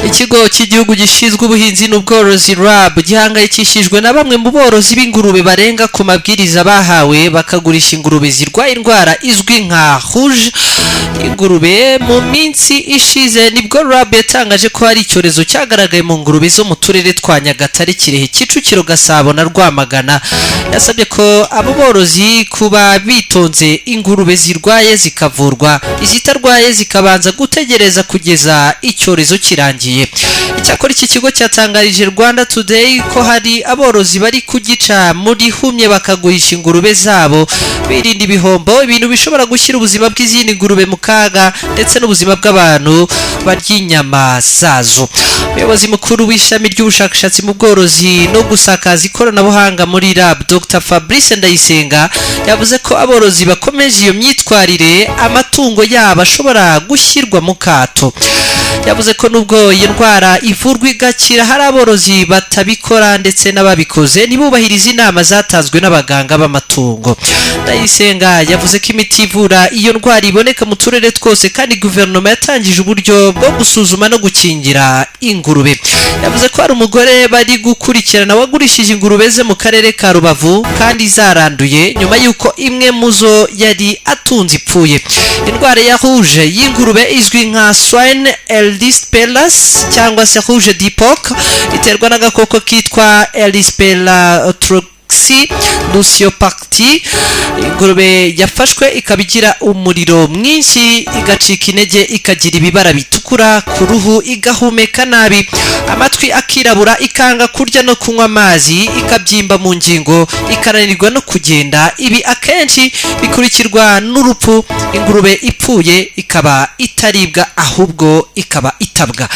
Ikigo cy'igihugu gishinzwe ubuhinzi n'ubworozi, RAB, gihangayikishijwe na bamwe mu borozi b'ingurube barenga ku mabwiriza bahawe, bakagurisha ingurube zirwaye indwara izwi nka rouge ingurube. Mu minsi ishize nibwo RAB yatangaje ko hari icyorezo cyagaragaye mu ngurube zo mu turere twa Nyagatare, Kirehe, Kicukiro, Gasabo na Rwamagana. Yasabye ko abo borozi kuba bitonze, ingurube zirwaye zikavurwa, izitarwaye zikabanza gutegereza kugeza icyorezo kirangiye. Icyakora iki kigo cyatangarije Rwanda Today ko hari aborozi bari kugica muri humye, bakagurisha ingurube zabo birinda ibihombo, ibintu bishobora gushyira ubuzima bw'izindi ngurube mu kaga ndetse n'ubuzima bw'abantu barya inyama zazo. Umuyobozi mukuru w'ishami ry'ubushakashatsi mu bworozi no gusakaza ikoranabuhanga muri RAB, Dr Fabrice Ndayisenga, yavuze ko aborozi bakomeje iyo myitwarire amatungo yabo ashobora gushyirwa mu kato. Yavuze ko nubwo iyi ndwara ivurwa igakira, hari aborozi batabikora ndetse n'ababikoze ntibubahirize inama zatanzwe n'abaganga b'amatungo. Ndayisenga yavuze ko imiti ivura iyo ndwara iboneka mu turere twose, kandi guverinoma yatangije uburyo bwo gusuzuma no gukingira ingurube. Yavuze ko hari umugore bari gukurikirana wagurishije ingurube ze mu karere ka Rubavu kandi zaranduye, nyuma y'uko imwe mu zo yari atunze ipfuye. Indwara ya rouge y'ingurube izwi nka swine erysipelas cyangwa se rouge du porc iterwa n'agakoko kitwa Erysipelothrix rhusiopathiae. Ingurube yafashwe ikaba igira umuriro mwinshi, igacika intege, ikagira ibibara bitukura ku ruhu, igahumeka nabi, amatwi akirabura, ikanga kurya no kunywa amazi, ikabyimba mu ngingo, ikananirwa no kugenda. Ibi akenshi bikurikirwa n'urupfu. Ingurube ipfuye ikaba itaribwa, ahubwo ikaba itabwa.